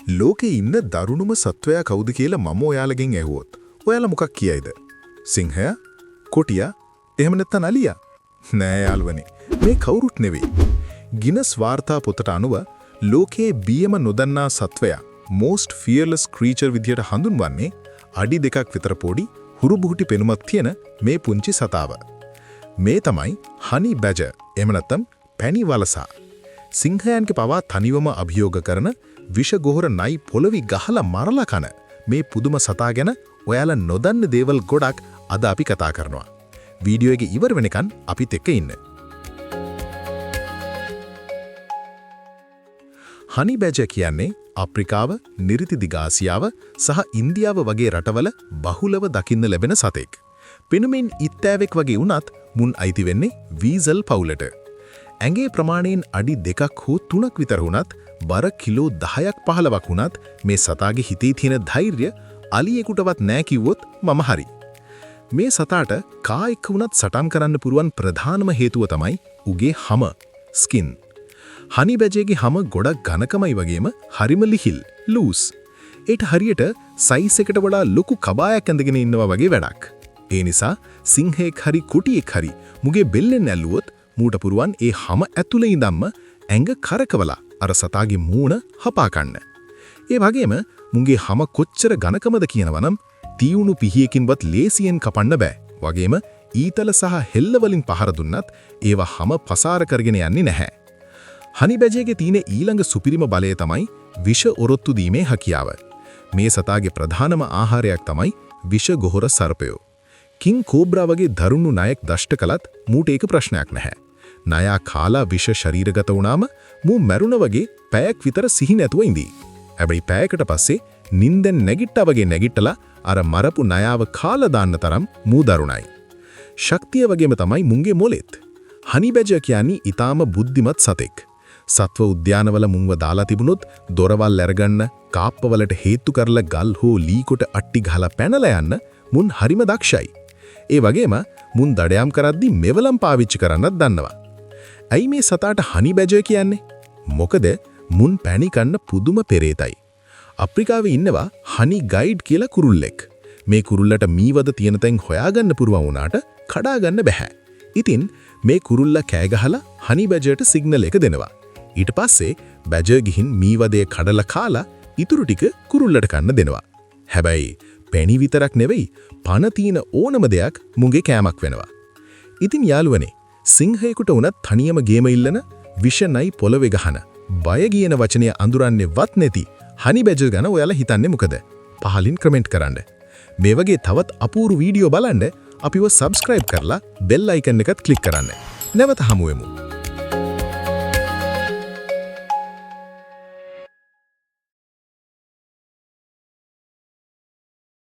ලෝකේ ඉන්න දරුණුම සත්වයා කවුද කියලා මම ඔයාලගෙන් ඇහුවොත් ඔයාලා මොකක් කියයිද? සිංහයා? කොටියා? එහෙම නැත්නම් අලියා? නෑ යාළුවනේ. මේ කවුරුත් නෙවෙයි. ගිනස් වාර්තා පොතට අනුව ලෝකයේ බියම නොදන්නා සත්වයා, most fearless creature විදියට හඳුන්වන්නේ අඩි 2ක් විතර පොඩි හුරුබුහුටි පෙනුමක් තියෙන මේ පුංචි සතාව. මේ තමයි හනි බැජර්, එහෙම නැත්නම් පැණි වලසා. සිංහයන්ගේ පවා තනිවම අභියෝග කරන, විෂ ගොහොර නයි පොළවි ගහලා මරලා කන මේ පුදුම සතා ගැන ඔයාලා නොදන්න දේවල් ගොඩක් අද අපි කතා කරනවා. වීඩියෝ එක ඉවර වෙනකන් අපිත් එක්ක ඉන්න. හනි බැජර් කියන්නේ අප්‍රිකාව, නිරිති දිගාසියාව සහ ඉන්දියාව වගේ රටවල බහුලව දකින්න ලැබෙන සතෙක්. පෙනුමෙන් ඉත්තෑවෙක් වගේ වුණත් මුන් අයිති වෙන්නේ වීසල් පවුලට. ඇඟේ ප්‍රමාණයෙන් අඩි 2ක් හෝ 3ක් විතර වුණත්, බර කිලෝ 10ක් 15ක් වුණත් මේ සතාගේ හිතේ තියෙන ධෛර්යය අලියෙකුටවත් නෑ කිව්වොත් මම හරි. මේ සතාට කා එක්ක වුණත් සටන් කරන්න පුරුවන් ප්‍රධානම හේතුව තමයි උගේ හම, ස්කින්. හනි බැජේගේ හම ගොඩක් ඝනකමයි වගේම හරිම ලිහිල්, ලූස්. ඒට හරියට සයිස් එකට වඩා ලොකු කබායක් ඇඳගෙන ඉන්නවා වගේ වැඩක්. ඒ නිසා සිංහයෙක් හරි කොටියෙක් හරි මුගේ බෙල්ලෙන් ඇල්ලුවොත් මූට පුරුවන් ඒ හම ඇතුලේ ඉඳන්ම ඇඟ කරකවලා අර සතාගේ මූණ හපා කන්න. ඒ වගේම මුන්ගේ හම කොච්චර ඝනකමද කියනවනම් තීවුණු පිහියකින්වත් ලේසියෙන් කපන්න බෑ. වගේම ඊතල සහ හෙල්ල වලින් පහර දුන්නත් ඒවා හම පසාර කරගෙන යන්නේ නැහැ. හනි බැජේගේ තියෙන ඊළඟ සුපිරිම බලය තමයි විෂ ඔරොත්තු දීමේ හැකියාව. මේ සතාගේ ප්‍රධානම ආහාරයක් තමයි විෂ ගොහොර සර්පයෝ. කිං කෝබ්‍රා වගේ දරුණු ණයෙක් දෂ්ට කළත් මූට ඒක ප්‍රශ්නයක් නැහැ. නයා කාලා විෂ ශරීරගත වුණාම මූ මැරුණ වගේ පැයක් විතර සිහි නැතුව ඉඳී. හැබැයි පැයකට පස්සේ නින්දෙන් නැගිට්ටා වගේ නැගිටලා අර මරපු නයාව කාලා දාන්න තරම් මූ දරුණයි. ශක්තිය වගේම තමයි මුන්ගේ මොලෙත්. හනි බැජර් කියන්නේ ඊටාම බුද්ධිමත් සතෙක්. සත්ව උද්‍යානවල මුන්ව දාලා තිබුණොත් දොරවල් අරගන්න, කාප්පවලට හේතු කරලා ගල් හෝ ලී කොට අට්ටි ගහලා පැනලා යන්න මුන් හරිම දක්ෂයි. ඒ වගේම මුන් දඩයම් කරද්දි මෙවලම් පාවිච්චි කරන්නත් දන්නවා. ඇයි මේ සතාට හනි බැජර් කියන්නේ? මොකද මුන් පැණි කන්න පුදුම පෙරේතයි. අප්‍රිකාවේ ඉන්නවා හනි ගයිඩ් කියලා කුරුල්ලෙක්. මේ කුරුල්ලට මීවද තියෙන තැන් හොයාගන්න පුරුවන් වුණාට කඩා ගන්න බැහැ. ඉතින් මේ කුරුල්ලා කෑ ගහලා හනි බැජර්ට සිග්නල් එක දෙනවා. ඊට පස්සේ බැජර් ගිහින් මීවදය කඩලා කාලා ඉතුරු ටික කුරුල්ලට කන්න දෙනවා. හැබැයි පැණි විතරක් නෙවෙයි, පණ තියෙන ඕනම දෙයක් මුගේ කෑමක් වෙනවා. ඉතින් යාළුවනේ, සිංහයෙකුට වුණත් තනියම ගේම ඉල්ලන, විෂ නයි පොළවේ ගහන, බය කියන වචනය අඳුරන්නේ වත් නැති හනි බැජර් ගැන ඔයාලා හිතන්නේ මොකද? පහලින් කමෙන්ට් කරන්න. මේ වගේ තවත් අපූර්ව වීඩියෝ බලන්න අපිව සබ්ස්ක්‍රයිබ් කරලා බෙල් අයිකන් එකත් ක්ලික් කරන්න. නැවත හමු වෙමු.